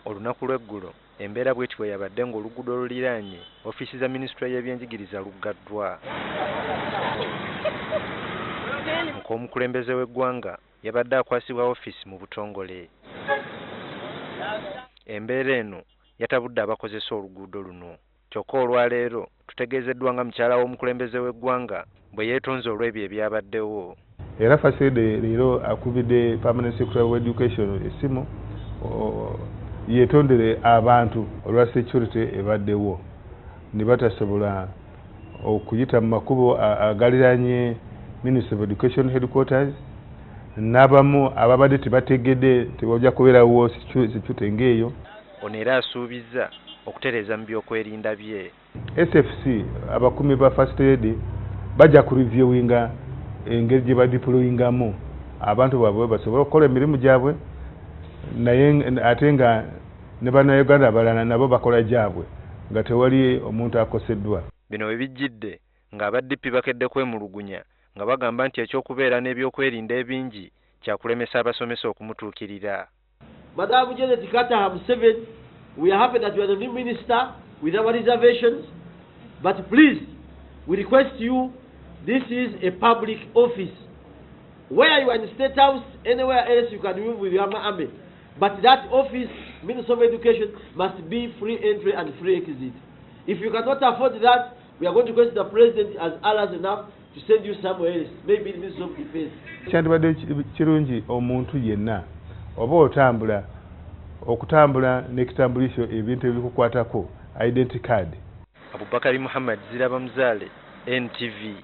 Olunaku lw'eggulo embeera bweti bwe yabadde ng'oluguudo oluliraanye ofiisi za minisitule y'ebyenjigiriza luggaddwa. Muk'omukulembeze w'eggwanga yabadde akwasibwa ofiisi mu butongole. Embeera eno yatabudde abakozesa oluguudo luno. Kyokka olwaleero tutegeezeddwa nga mukyala w'omukulembeze w'eggwanga bwe yeetonze olw'ebyo ebyabaddewo. Era First Lady leero akubidde Permanent Secretary wa Education essimu yeetondere abantu olwa security ebaddewo ne batasobola okuyita mu makubo agaliraanye Ministry of Education Headquarters n'abamu ababadde tebategedde nti wajja kubeerawo security ng'eyo. Ono era asuubizza okutereeza mu byokwerinda bye. SFC abakuumi ba First Lady bajja ku reviewinga engeri gye badeployingamu abantu baabwe basobole okukola emirimu gyabwe naye ate nga ne bannayuganda abalala nabo bakola gyabwe nga tewali omuntu akoseddwa. Bino we bijjidde ng'aba DP bakedde kwemulugunya nga bagamba nti eky'okubeera n'ebyokwerinda ebingi kyakulemesa abasomesa okumutuukirira. Madam Janet Kataha Museveni, we are happy that you are the new minister with our reservations, but please, we request you, this is a public office. Where you are in State House, anywhere else you can move with your army. But that office, Minister of Education, must be free entry and free exit. If you cannot afford that, we are going to request the president as early as enough to send you somewhere else, maybe the Minister of Defense. Kyandibadde kirungi omuntu yenna oba otambula okutambula n'ekitambulisho ebintu ebikukwatako identity card. Abubakari Muhammad Ziraba Muzaale, NTV.